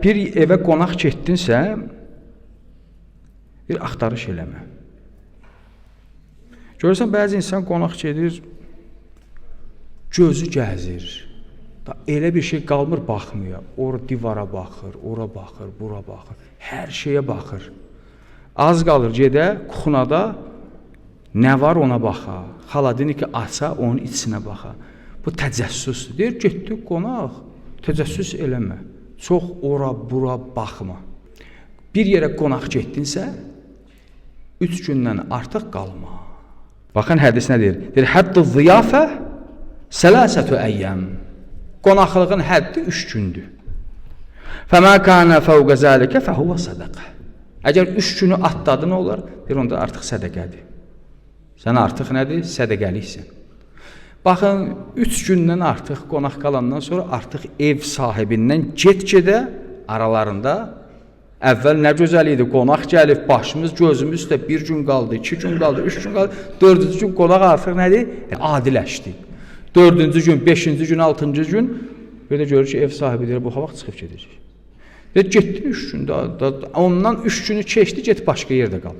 Bir evə qonaq getdinsə, bir axtarış eləmə. Görürsən, bəzi insan qonaq gedir, gözü gəzir. Da elə bir şey qalmır, baxmıyor. Ora divara baxır, ora baxır, bura baxır. Hər şeyə baxır. Az qalır gedə kuxunada nə var ona baxa. Xaladiniki aça, onun içinə baxa. Bu təcəssüsdür. Deyir, getdi qonaq, təcəssüs eləmə. Çox ora, bura baxma. Bir yerə qonaq getdinsə, 3 gündən artıq qalma. Baxın hədis nə deyir? Deyir, həddu ziyafə sələsətü əyyəm. Qonaqlığın həddi 3 gündür. Fəmə kanə fəvqə zəlikə fəhuvə sədəqə. Əgər 3 günü atladı nə olar? Deyir, onda artıq sədəqədir. Sən artıq nədir? Sədəqəliksən. Baxın, 3 gündən artıq qonaq qalandan sonra artıq ev sahibindən get-gedə aralarında əvvəl nə gözəl idi, qonaq gəlib, başımız gözümüz üstə bir gün qaldı, 2 gün qaldı, 3 gün qaldı, 4-cü gün qonaq artıq nədir? Adiləşdi. 4-cü gün, 5-ci gün, 6-cı gün belə görür ki, ev sahibi deyir, bu vaxt çıxıb gedəcək. Deyir, getdin 3 gün, da, ondan 3 günü keçdi, get başqa yerdə qal.